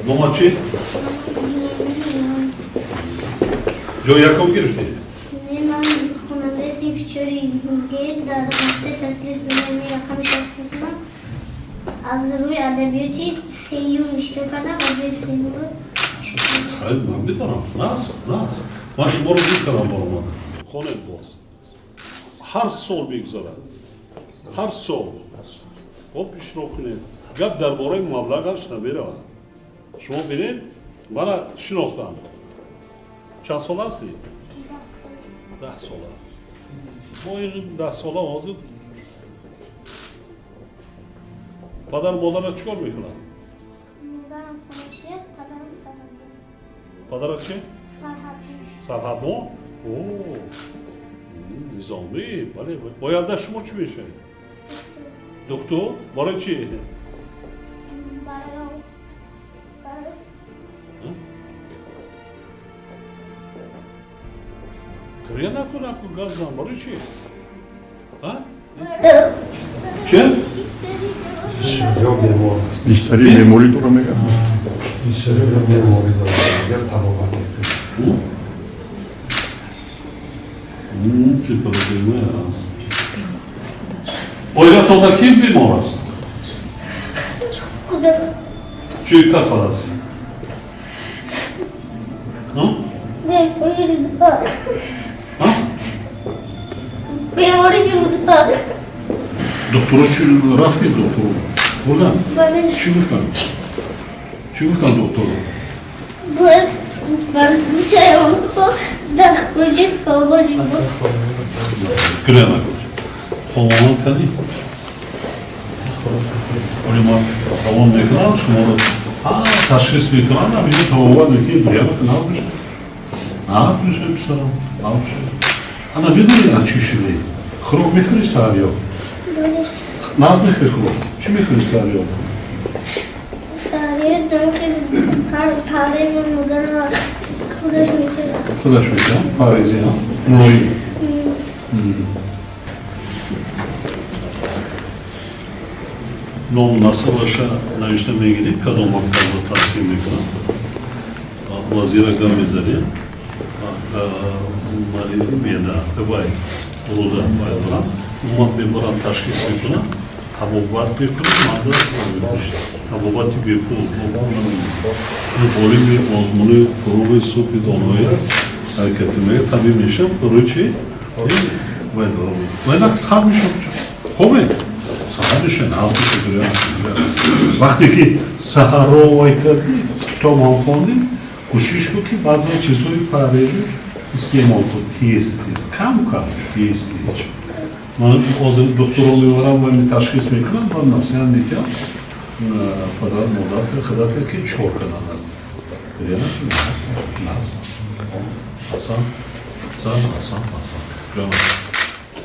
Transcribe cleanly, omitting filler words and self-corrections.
Номат чӣ? Ҷои якум гирифтӣ? Не, ман хонандаи синфи чори Г дар муассисаи таҳсилоти миёнаи рақами 6 мекунам. Аз рӯи адабиёти сеюм иштирок кардам, аз рӯи сеюмро. Хеле ман медонам. Нас, нас. Ман шуморо гӯш кардам, баромадам. Хонед боз. Ҳар сол мегузарад. Ҳар сол. Хоб, иштирок кунед. Гап дар бораи маблағаш намеравад. Шумо бинед, мана шинохтам. Чанд сола ҳастӣ? 10 сола. Мо ин 10 сола ҳозир падар модарат чӣ кор мекунад? Модарам хонашӣ аст, падарам сарҳадбон. Падарат чӣ? Сарҳадбон. Сарҳадбон? О, низомӣ, бале. Оянда шумо чӣ мешавед? Духтур? Барои чӣ? Барои Гиря накун, аку гап зан. Барои чӣ? А? Чиз? Ё бемор аст. Бисёри беморӣ дора, мегӯяд. Бисёри беморӣ дорад, дигар табобат мекунад. Чӣ проблема аст? Оилатонда кӣ бемор аст? Худам. Чӣ касал аст? Бемории рӯда. А? Бемории рӯда. Духтуро чӣ, рафти духтуру? Бурдан? Бале. Чӣ гуфтанд? Чӣ гуфтанд духтуру? Бояд бар гуфтаи онҳо дар хуруҷи табобат буд. Гиря накун. Хобонон кардӣ? Оли ма равон мекунам шуморо, ташхис мекунам, ҳаминҷо табобат мекунӣ. Гиря накун, нағз мешавад. Нағз мешавад, писарам, нағз мешавад. Ана медонӣ, аз чӣ шудӣ? Хӯрок мехӯрӣ саҳарё? Бале. Нағз мехӯрӣ хӯрок? Чӣ мехӯрӣ саҳарё? Саҳарӣ намхез, ҳар парҳез модарам худаш метиҳад. Худаш метиҳад парҳези мулоим. Ном насабаша навишта мегирем, кадом мактабро таҳсил мекунам, вазира гап мезанем. Маризи меъда, вай рӯда вай дорам, умуман мебарам, ташхис мекунам, табобат мекунам, манда табобати бепул. Ғолиби озмуни «Фурӯғи субҳи доноӣ» аст. Ҳаракати мега табиб мешам. Барои чӣ вай дорам, вай на сар мешам, хобе саҳар меша, нағз меша. Вақте ки саҳарро вай кардӣ, китоб ҳам хондӣ, кӯшиш кун, ки баъзе чизҳои парҳезӣ истеъмол кун, тез тез, кам кам, тез тез. Ман ҳозир духтурро мебарам ва ташхис мекунам ва насиҳат медиҳам падар модар худат ки чӣ кор карданд. Асан, асан, асан, асан.